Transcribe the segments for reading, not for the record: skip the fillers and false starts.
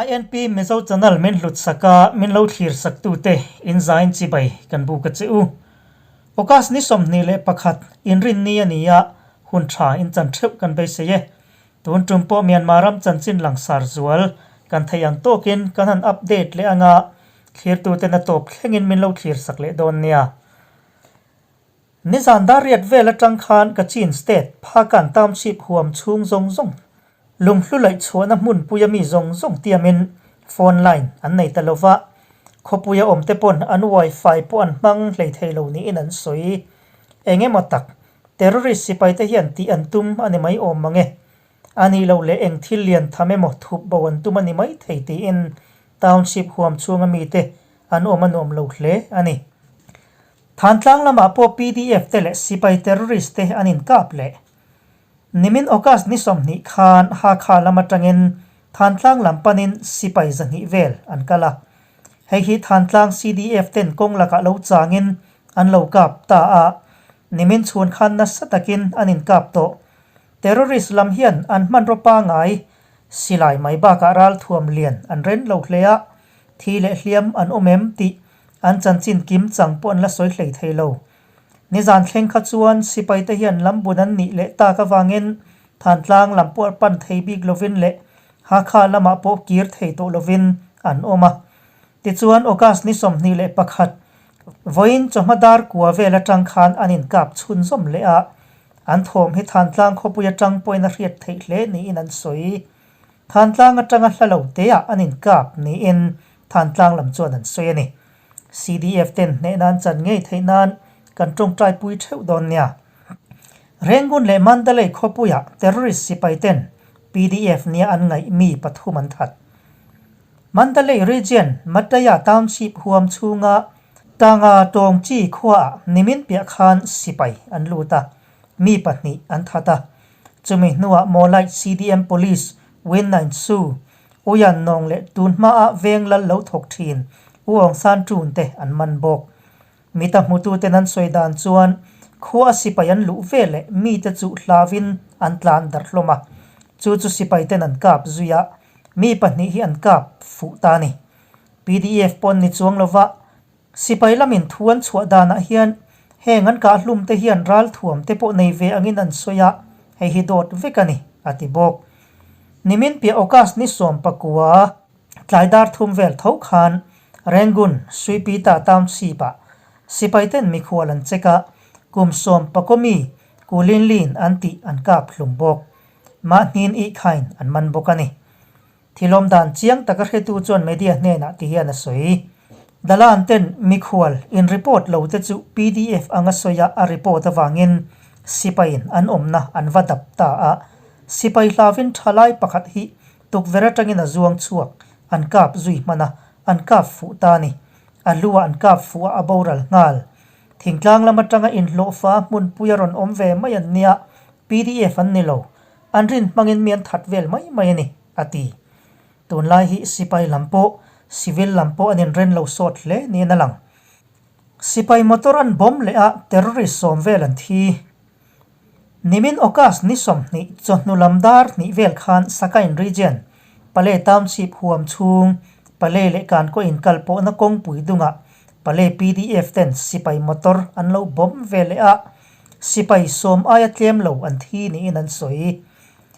INP Mizo Channel min hlut sak a, min lo thlir sak tute in zain chibai kan buk a che u. August ni 21 inrinni a ni a, hun tha in chan theuh kan beisei e. Tun tum pawh Myanmar ram chanchin langsar zual kan theih ang tawkin kan han update leh anga thlirtuten a tawp thlengin min lo thlir sak leh dawn nia. Nizan dar riat vel atang khan Kachin State Phakan Township huam chhung zawng zawng lunghlu laih chhuahna hmunpuia mi zawng zawng tiamin phone line an nei ta lova, khawpuia awmte pawn an wifi pawh an hmang hlei thei lo niin an sawi. Eng emaw tak Terrorist sipaite hian tih an tum a ni mai awm mang e. A nih loh leh eng thil lian tham emaw thup bo an tum a ni mai thei tiin Township huam chhunga mite an awm a nuam lo hle a ni. Thantlang lamah pawh pdf te leh sipai terrorist te an inkap leh. Nimin August ni 20 khan Hakha lam atangin Thantlang lam panin sipai 200 vel an kal a. Hei hi Thantlang CDF ten kawng lakah lo changin an lo kap ta a, nimin chhun khan nasa takin an inkap tawh. Terrorist lam hian an hmanraw pangai silai mai bakah ralthuam lian an ren lo hle a, thi leh hliam an awm em tih an chanchin kim chang pawh an la sawi hlei thei lo. Nizan thleng kha chuan sipaite hian lam bun an nih leh tak avangin Thantlang lam pawh pan thei bik lovin leh Hakha lamah pawh kir thei tawh lovin an awm a. Tichuan August ni 21, vawiin chawhma dar kua vel atang khan an inkap chhunzawm leh a, an thawm hi Thantlang khawpui atang pawhin a hriat theih hle niin an sawi. Thantlang atanga hla lo teah an inkap niin Thantlang lam chuan an sawi a ni. CDF ten hnehna an chan ngei theih nan kan tawngtai pui theuh dawn nia. Rangoon leh Mandalay khawpuiah terrorist sipai ten PDF nia an ngaih mi pathum an that. Mandalay region Mataya township huam chhunga Tanga Tawngchi khuaah nimin piah khan sipai an lut a, mi pahnih an that a. Chumi hnuah Mawlai CDM Police Win Nain Su, Uyan Nawng leh tun hmaah veng lal lo thawk thin U Aung San Tun te an man bawk. Mita hmututen an sawi dan chuan khua a sipai an luh ve leh mite chu hlauin an tlan darh hlawm a, chu chu sipaiten an kap zui a, mi pahnih hi an kap fuh ta a ni. Pdf pawh an ni chuang lova, sipai lamin thu an chhuah danah hian heng an kah hlum te hian ralthuam te pawh nei ve angin an sawi a, hei hi dawt vek a ni, a ti bawk. Nimin piah August ni 19, tlai dar thum vel tho khan Rangoon, Suipita Township-ah sipaiten mikhual an check a, kum 19 mi Kulinlin an tih an kap hlum bawk. Mahniin ih khain an man bawk a ni. Thilawm dan chiang taka hretu chuan media hnenah ti hian a sawi. Dalan ten mikhual in report lo te chu pdf anga sawi a a report avangin sipaiin an awmna an va dap ta a, sipai hlavin thalai pakhat hi tukverh atangin a zuang chhuak an kap zui hman a, an kap fuh ta a ni. A lu ah an kap fuh a, a boral nghal. Thingtlang lam atanga inhlawhfa hmunpui a rawn awm ve mai an nia, pdf an ni lo. An rin hmangin mi an that vel mai mai a ni, a ti. Tunlai hi sipai lam pawh, civil lam pawh an inren lo sawt hle niin a lang. Sipai motor an bomb leh a, terrorist sawm vel an thi. Nimin August ni 20 chawhnu lam dar hnih vel khan Sakain Region, Pale Township huam chhung, Pale leh Kankaw inkal pawhna kawngpui dungah Pale pdf ten sipai motor an lo bomb ve leh a, sipai sawm aia tlem lo an thi niin an sawi.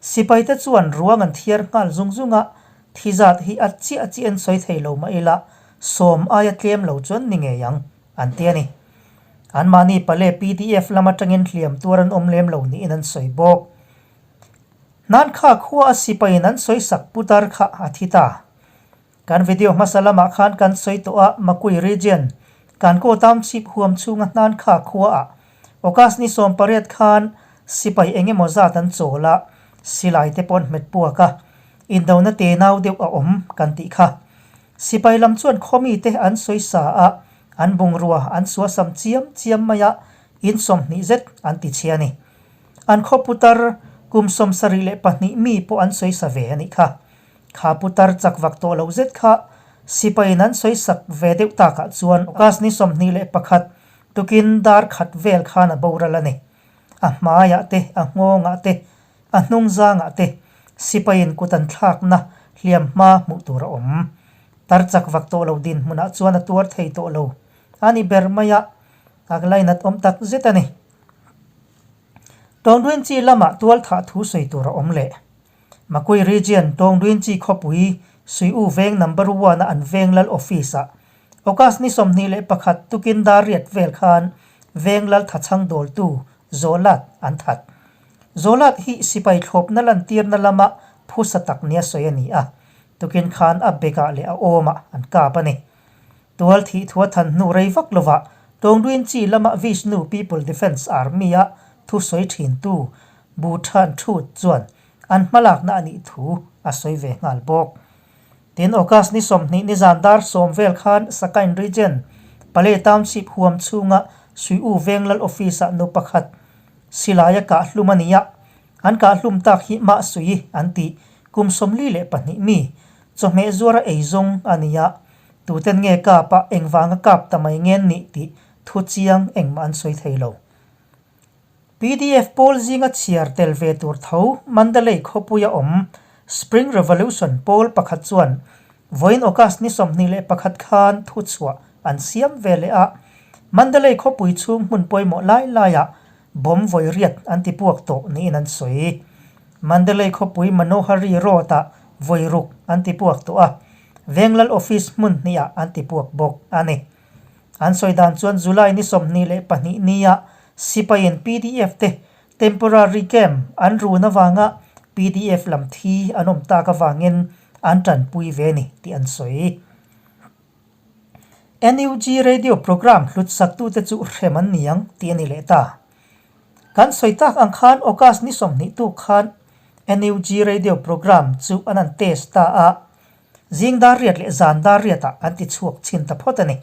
Sipai te chuan ruang an thiar nghal zung zung a, thi zat hi a chiah chiah an sawi thei lo mah ila sawm aia tlem lo chuan ni ngei ang an ti a ni. Anmahni pale pdf lam atangin hliam tuar an awm lem lo niin an sawi bawk. Hnankha khua a sipaiin an sawi sak putar kha a thi ta. Kan video hmasa lamah khan kan sawi tawh a Makui region, Kankaw Township huam chhunga Hnankha khua ah August ni 18 khan sipai eng emaw zat an chawl a, silai te pawh an hmet puak a, indona tenau deuh a awm kan tih kha. Sipai lam chuan khawmi te an sawi sa a, an bungrua an suasam chiam chiam mai a, in 20 zet an ti chhia a ni. An khaw putar kum 72 mi pawh an sawi sa ve a nih kha. Kha putar chak vak tawh lo zet kha sipaiin an sawi sak ve deuh takah chuan August ni 21 tukin dar khat vel khan a boral a ni. A hmaiah te, a nghawngah te, a hnung zangah te sipaiin kut an thlakna hliamhma hmuh tur a awm. Tar chak vak tawh lo dinhmunah chuan a tuar thei tawh lo a ni ber mai a, a lainat awm tak zet a ni. Tawngduinchi lamah tualthah thu sawi tur a awm leh. Makui Region Tawngduinchi khawpui Suiu veng number one a an veng lal office ah August ni 21 tukin dar riat vel khan veng lal thachhang dawltu Zolat an that. Zolat hi sipai thlawpna lantirna lama phusa tak nia sawi a ni a, tukin khan a bekah leh a awmah an kap a ni. Tual thih thua than hnu rei vak lovah Tawngduin chi lama Vishnu People Defence Army-a thusawi thintu Bu Than Thut chuan an hmalakna a nih thu a sawi ve nghal bawk. Tin, August ni 20 nizan dar sawm vel khan Sakain Region, Pale Township huam chhunga Suiu Venglal Office-ah nu pakhat silaia kah hlum a ni a, an kah hlum tak hi mah sui an tih kum 42 mi chawhmeh zuara ei zawng a ni a, tuten nge kap a engvanga kap ta mai ngen nih tih thu chiang engmah an sawi thei lo. Pdf pawl zinga chhiar tel ve tur tho Mandalay khawpuia awm Spring Revolution pawl pakhat chuan vawiin August ni 21 khan thuchhuah an siam ve leh a, Mandalay khawpui chhung hmun pawimawh lai laiah bomb vawi riat an ti puak tawh niin an sawi. Mandalay khawpui Manohari Road-ah vawi ruk an ti puak tawh a, Venglal Office hmun hnihah an ti puak bawk a ni. An sawi dan chuan July ni 22 nia sipaiin pdf te temporary camp an run avanga pdf lam thi an awm tak avangin an tanpui ve ni tih an sawi. NUG radio program hlutsaktute chu hrem an ni ang tih a ni leh ta. Kan sawi tak ang khan August ni 20 tuk khan NUG radio program chu an han test ta a, Zing dar riat leh zan dar riatah an ti chhuak chhin ta phawt a ni.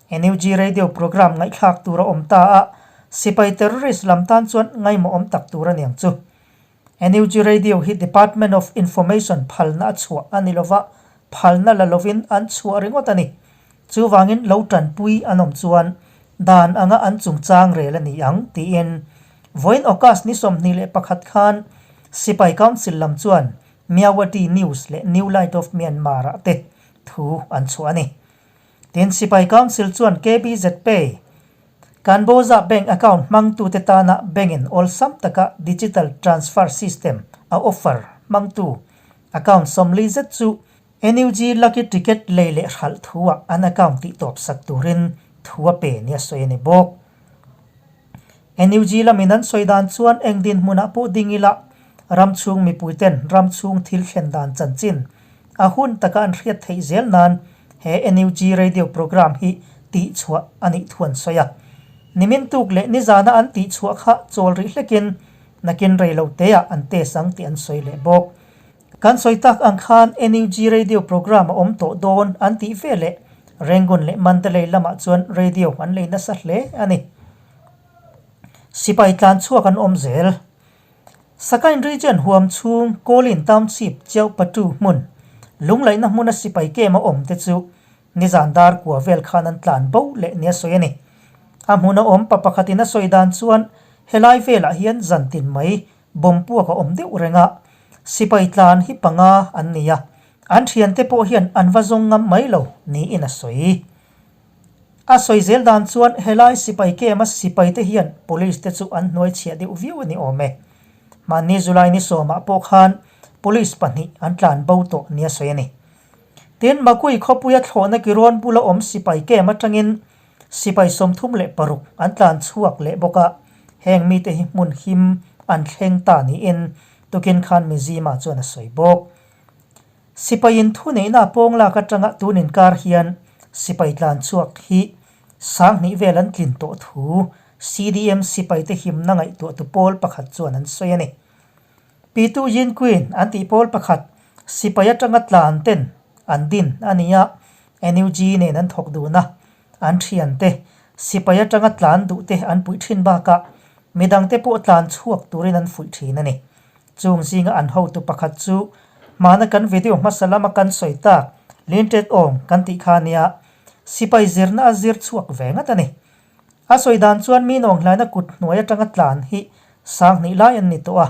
NUG radio program ngaihthlak tur a awm ta a, sipai terrorist lam tan chuan ngaimawhawm tak tur a niang chu. NUG radio hi Department of Information phalna a chhuah a ni lova, phalna la lovin an chhuah ringawt a ni. Chuvangin lo tanpui an awm chuan dan anga an chungchang rel a ni ang tiin vawiin August ni 21 khan Sipai Council lam chuan Myawaddy News leh New Light of Myanmar ah te thu an chhuah a ni. Tin, Sipai Council chuan KBZ Pay, Kanbawza bank account hmangtute tana bank-in awlsam taka digital transfer system a offer hmangtu account 40 zet chu NUG Lucky Ticket lei leh hralh thu-ah an account tihtawp sak turin thu a pe nia sawi a ni bawk. NUG lamin an sawi dan chuan eng dinhmunah pawh ding ila, ram chhung mipuiten ram chhung thil thlen dan chanchin a hun taka an hriat theih zel nan he NUG radio program hi tihchhuah a nih thu an sawi a. Nimin tuk leh nizana an tihchhuah kha chawl rih hlekin nakin rei lo teah an test ang tih an sawi leh bawk. Kan sawi tak ang khan NUG radio program a awm tawh dawn an tih ve leh Rangoon leh Mandalay lamah chuan radio an lei nasa hle a ni. Sipai tlan chhuak an awm zel. Sakain Region huam chhung Kawlin Township Chiaupatu hmun lunglaihna hmuna sipai kem a awm te chu nizan dar kua vel khan an tlan bo leh nia sawi a ni. A hmuna awm pa pakhatin a sawi dan chuan helai velah hian zantin mai bomb puak a awm deuh reng a, sipai tlan hi panga an ni a, an thiante pawh hian an va zawng ngam mai lo niin a sawi. A sawi zel dan chuan helai sipai camp a sipai te hian police te chu an hnuai chhiah deuh viau a ni awm e. Mahni July ni sawmah pawh khan police pahnih an tlan bo tawh nia sawi a ni. Tin, Makui khawpuia thlawhna kirawn bula awm sipai camp atangin Sipai 36 an tlan chhuak leh bawk a, heng mite hi hmun him an thleng ta niin tukin khan Mizima chuan a sawi bawk. Sipaiin thuneihna a pawng lak atanga tun inkar hian sipai tlan chhuak hi 2000 vel an tlin tawh thu CDM sipaite himna ngaihtuahtu pawl pakhat chuan an sawi a ni. Pitu Yin Queen an tih pawl pakhat sipai atanga tlan ten an din a ni a, NUG nen an thawk dun a, an thiante sipai atanga tlan duh te an puih thin bakah midangte pawh tlan chhuak turin an fuih thin a ni. Chung zinga an hotu pakhat chu hmana kan video hmasa lama kan sawi tak Linted Awng kan tih kha nia, sipai zirna a zir chhuak ve ngat a ni. A sawi dan chuan mi nawnghlaina kut hnuai atanga tlan hi 2000 lai an ni tawh a,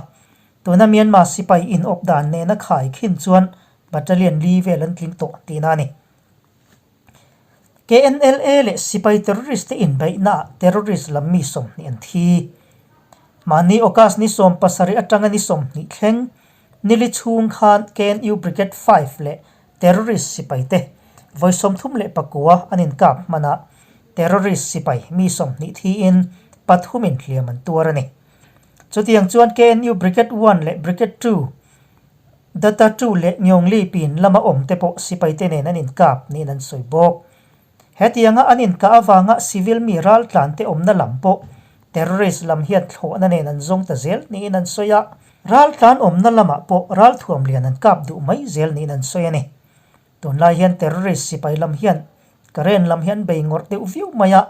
tuna Myanmar sipai inawp dan nena khai khin chuan Battalion li vel an tling tawh tihna a ni. KNLA leh sipai terrorist te inbeihnaah terrorist lam mi 20 an thi. Mahni August ni 17 atanga ni 20 thleng nili chhung khan KNU Brigade 5 leh terrorist sipai te vawi 39 an inkap hman a, terrorist sipai mi 20 thiin pathumin hliam an tuar a ni. Chutiang chuan KNU Brigade 1 leh Brigade 2 Data Tu leh Nyongli pin lama awm te pawh sipaite nen an inkap niin an sawi bawk. Hetianga an inkah avanga civil mi raltlan te awmna lam pawh terrorist lam hian thlawhna nen an zawng ta zel niin an sawi a, raltlan awmna lamah pawh ralthuam lian an kap duh mai zel niin an sawi a ni. Tunlai hian terrorist sipai lam hian Karen lam hi an bei ngawrh deuh viau mai a,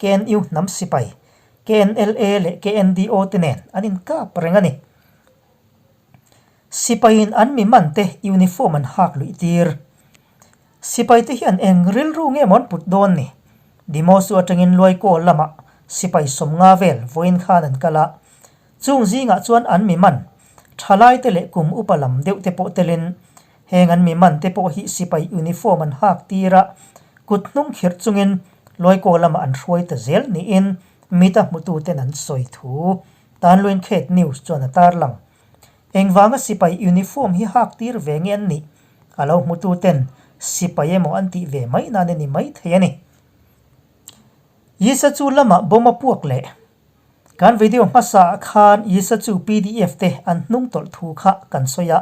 KNU hnam sipai, KNLA leh KNDO te nen an inkap reng a ni. Sipaiin an mi man te uniform an hak luih tir. Sipai te hian eng rilru nge maw an put dawn ni? Dimosu atangin Luaikaw lamah sipai 50 vel vawiin khan an kal a. Chung zingah chuan an mi man thalai te leh kum upa lam deuh te pawh telin heng an mi man te pawh hi sipai uniform an hak tir a, kut hnung khirh chungin Luaikaw lamah an hruai ta zel niin mita hmututen an sawi thu. Tanluin Khet News chuan a tarlang. Engvanga sipai uniform hi hak tir ve nge an nih? A lo hmutu ten sipai emaw an tih ve mai nan a ni mai thei a ni. Yisa chu lamah bomb a puak leh. Kan video hmasa ah khan Yisa chu pdf te an hnung tawlh thu kha kan sawi a,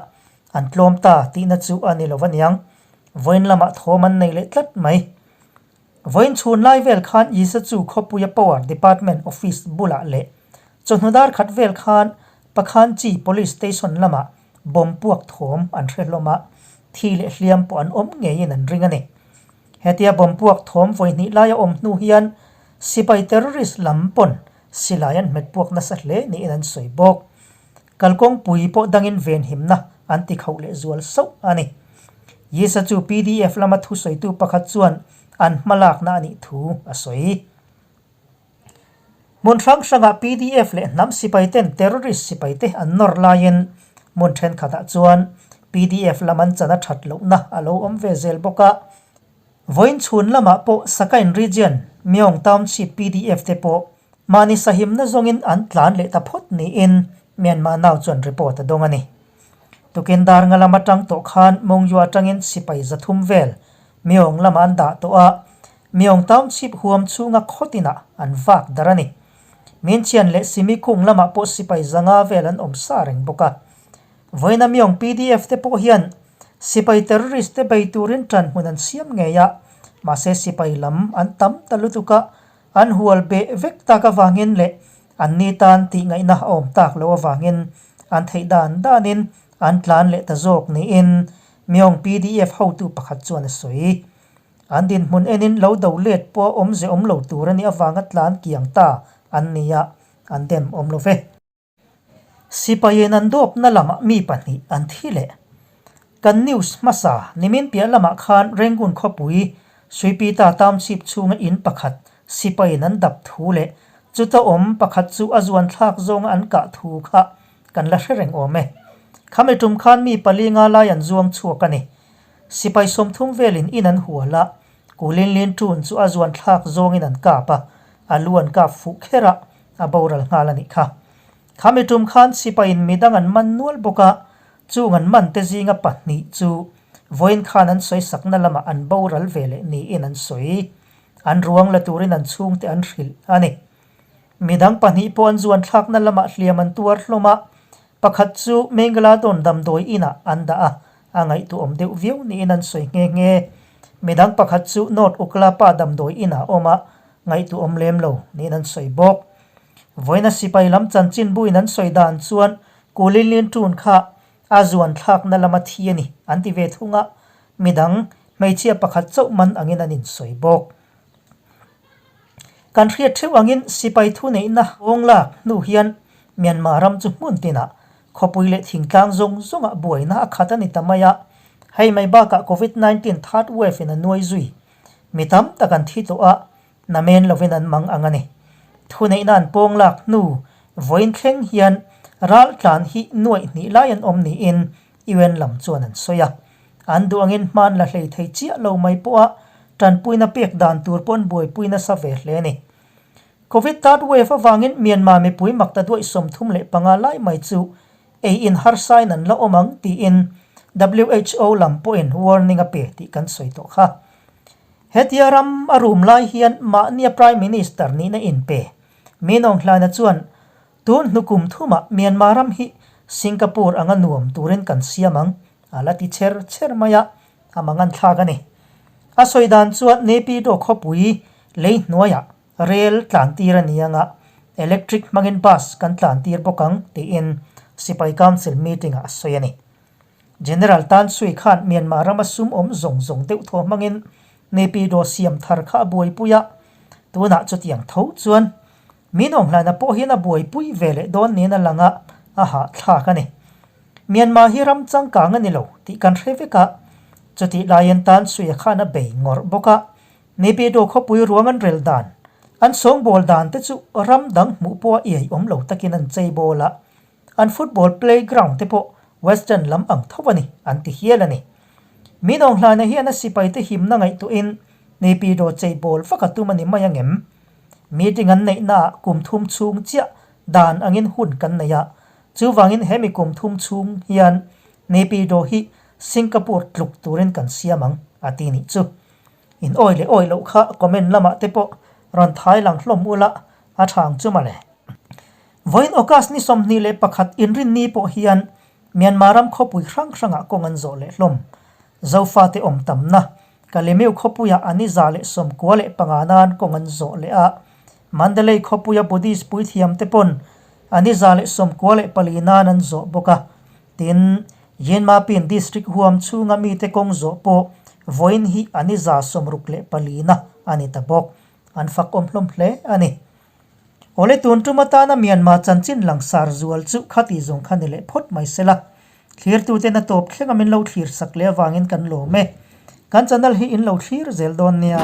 an tlawm ta tihna chu a ni lo aniang. Vawiin lamah thawm an nei leh tlat mai. Vawiin chhun lai vel khan Yisa chu khawpuia Power Department Office bulah leh chawhnu dar khat vel khan Pakhanchi Police Station lamah bomb puak thawm an hre hlawm a, thi leh hliam pawh an awm ngeiin an ring a ni. Hetia bomb puak thawm vawi hnih lai a awm hnu hian sipai terrorist lam pawn silai an hmet puak nasa hle niin an sawi bawk. Kalkawngpui pawh dangin venhimna an ti khauh leh zual sauh a ni. Yisa chu pdf lama thusawitu pakhat chuan an hmalakna a nih thu a sawi. Hmun hrang hrangah pdf leh hnam sipaiten terrorist sipaite an nawr laiin hmun thenkhatah chuan pdf lam an chan a that lohna a lo awm ve zel bawk a. Vawiin chhun lamah pawh Sakain Region, Myaung Township pdf te pawh Mahni sahimna zawngin an tlan leh ta phawt niin Myanmar Now chuan report a dawng a ni. Tukin dar nga lam atang tawh khan Mongyu atangin sipai 300 vel Myaung lamah an dah tawh a, Myaung Township huam chhunga khawtinah an vak dar a ni. Minchian leh Simikhung lamah pawh sipai 500 vel an awm sa reng bawk a. Vawiina Myaung pdf te pawh hian sipai terrorist te bei turin ṭanhmun an siam ngei a, mahse sipai lam an tam ta lutuk a, An hual beh vek tak avangin leh an ni tan tih ngaihna a awm tak loh avangin an theih dan danin an tlan leh ta zawk niin Myaung pdf hotu pakhat chuan a sawi. An dinhmun enin lo do let pawh a awmze awm lo tur a nih avanga tlan kiang ta an ni a, an dem awm lo ve. Sipaiin an dawpna lamah mi pahnih an thi leh. Kan news hmasa nimin piah lamah khan Rangoon khawpui Suipita Township chhunga in pakhat sipaiin an dap thu leh chuta awm pakhat chu a zuan thlak zawnga an kah thu kha kan la hre reng awm e. Khami tum khan mi pali nga lai an zuang chhuak a ni. Sipai 30 velin in an hual a, Kulin Lin Tun chu a zuan thlak zawngin an kap a, a lu an kap fuh kher a, a boral nghal a nih kha. Khami tum khan sipaiin midang an man nual bawk a, chung an man te zinga pahnih chu vawiin khan an sawi sakna lamah an boral ve leh niin an sawi. An ruang la turin an chhungte an hrilh a ni. Midang pahnih pawh an zuan thlakna lamah hliam an tuar hlawm a, pakhat chu Mengaladon damdawi inah an dah a, a ngaihtuahawm deuh viau niin an sawi nghe nghe. Midang pakhat chu North Uklapa damdawi inah a awm a, ngaihtuahawm lem lo niin an sawi bawk. Vawiina sipai lam chanchinbuin an sawi dan chuan Kulinlin Tun kha a zuan thlakna lama thi a ni an ti ve thung a, midang hmeichhia pakhat chauh man angin an insawi bawk. Kan hriat theuh angin sipai thuneihna kawng lak hnu hian Myanmar ram chu hmun tinah khawpui leh thingtlang zawng zawngah buaina a khat a ni ta mai a, hei mai bakah Covid 19 third wave in a nuai zui. Mi tam tak an thi tawh a, namen lovin an mang ang a ni. Thuneihna an pawng lak hnu vawiin thleng hian ral tlan hi nuaih hnih lai an awm niin UN lam chuan an sawi a. An duh angin hman la hlei thei chiah lo mai pawh a, tanpuina pek dan tur pawh an buaipui nasa ve hle a ni. Covid third wave avangin Myanmar mipui makta duaih 35 lai mai chu ei in harsain an la awm ang tiin who lam pawhin warning a pe tih kan sawi tawh kha. Hetia ram a rum lai hian mahnia Prime Minister nihna inpe Min Aung Hlaina chuan tun hnu kum thumah Myanmar ram hi Singapore anga nuam turin kan siam ang a la ti cher cher mai a, a mangan thlak a ni. A sawi dan chuan Naypyidaw khawpui lei hnuaiah Rel tlan tir a ni anga electric hmangin bus kan tlan tir bawk ang tiin Sipai Council meeting ah a sawi a ni. General Tan Sui khan Myanmar rama sum awm zawng zawng deuh thaw hmangin Naypyidaw siam thar kha a buaipui a, tunah chutiang tho chuan min awmhlaina pawh hian a buaipui ve leh dawn niin a lang a, a hahthlak a ni. Myanmar hi ram changkang a ni lo tih kan hre vek a, chutih laiin Tan Sui-a khan a bei ngawrh bawk a, Naypyidaw khawpui ruang an rel dan, an sawngbawl dan te chu ram dang hmuh pawha iai awm lo takin an chei bawl a, an football playground te pawh western lam ang tho a ni, an ti hial a ni. Min Aung Hlaina hian a sipaite himna ngaihtuahin Naypyidaw chei bawl vak a tum a ni mai angem? Meeting an neihnaah kum thum chhung chiah dan angin hun kan nei a, chuvangin hemi kum thum chhung hian Naypyidaw hi Singapore tluk turin kan siam ang, a ti nih chu. In awi leh awi loh kha comment lamah te pawh rawn thai lang hlawm ula a thang chu mawle. Vawiin August ni 21 inrinni pawh hian Myanmar ram khawpui hrang hrangah kawng an zawh leh hlawm. Zofate awm tamna Kalemiu khawpuiah a ni 195 nan kawng an zawh leh a, Mandalay khawpuia Buddhist puithiamte pawn a ni 194 nan an zawh bawk a. Tin, Yinmapin District huam chhunga mite kawng zawh pawh vawiin hi a ni 64 na a ni ta bawk. An fakawm hlawm hle a ni. Awle tun tum atana Myanmar chanchin langsar zual chu khati zawng kha ni leh phawt mai sela. Thlirtuten a tawp thleng a min lo thlir sak leh avangin kan lawm e. Kan channel hi in lo thlir zel dawn nia.